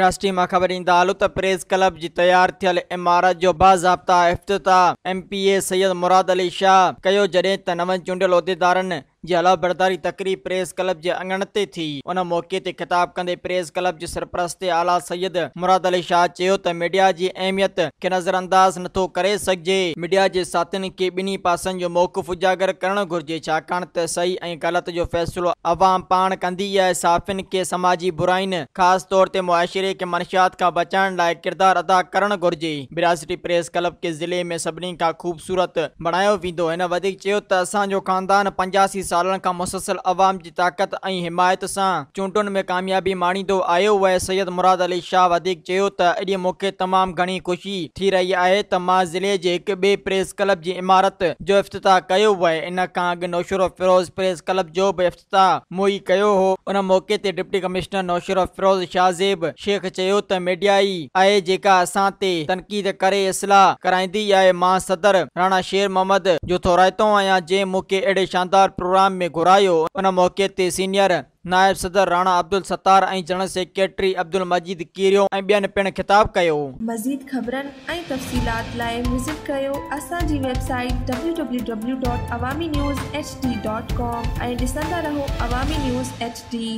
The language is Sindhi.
براستي مان خبر ڏيندا هلون ته پريس ڪلب جي تيار ٿيل عمارت جو باضابطا افتتاح M P A Syed Murad Ali Shah ڪيو، جڏهن ته نون چونڊيل عهديدارن جي حلف برداري تقريب پريس ڪلب جي اڱڻ تي ٿي. ان موقعي تي خطاب ڪندي پريس ڪلب جي سرپرست اعليٰ سيد مراد علي شاهه چيو ته ميڊيا جي اهميت کي نظرانداز نٿو ڪري سگهجي، ميڊيا جي ساٿين کي ٻنهي پاسن جو موقف اجاگر ڪرڻ گهرجي، ڇاڪاڻ ته صحيح ۽ غلط جو فيصلو عوام پاڻ ڪندي آهي، صحافين کي سماجي براين خاص طور تي معاشري کي منشيات کان بچائڻ لاء ڪردار ادا ڪرڻ گهرجي. براستي پريس ڪلب کي ضلعي ۾ سڀني کان خوبصورت بڻايو ويندو. هن وڌيڪ چيو ته اسان جو خاندان 85 سالن کان مسلسل عوام جي طاقت ۽ حمايت سان چونڊن ۾ ڪاميابي ماڻيندو آيو آهي. سيد مراد علي شاهه وڌيڪ چيو ته اڄ مون کي تمام گهڻي خوشي ٿي رهي آهي ته مان ضلعي جي هڪ ٻئي پريس ڪلب جي عمارت جو افتتاح ڪيو آهي، ان کان اڳ نوشهروفيروز پريس ڪلب جو به افتتاح مون ئي ڪيو هو. ان موقعي تي ڊپٽي ڪمشنر نوشهروفيروز شاهزيب شيخ چيو ته ميڊيا ئي آهي جيڪا اسان تي تنقيد ڪري اصلاح ڪرائيندي آهي، مان صدر راڻا شير محمد جو ٿورائتو آهيان جنهن مون کي اهڙي شاندار پروگرام ۾ گهرايو. ان موقعي تي سينيئر نائب صدر راڻا عبدالستار ۽ جنرل سيڪريٽري عبدالمجيد ڪيريو ۽ ٻين پڻ خطاب ڪيو. مزيد خبرن ۽ تفصيلات لاء وزٽ ڪريو اسان جي website W W W dot Awami news H D dot com ۽ ڏسندا رهو عوامي نيوز ايڇ ڊي.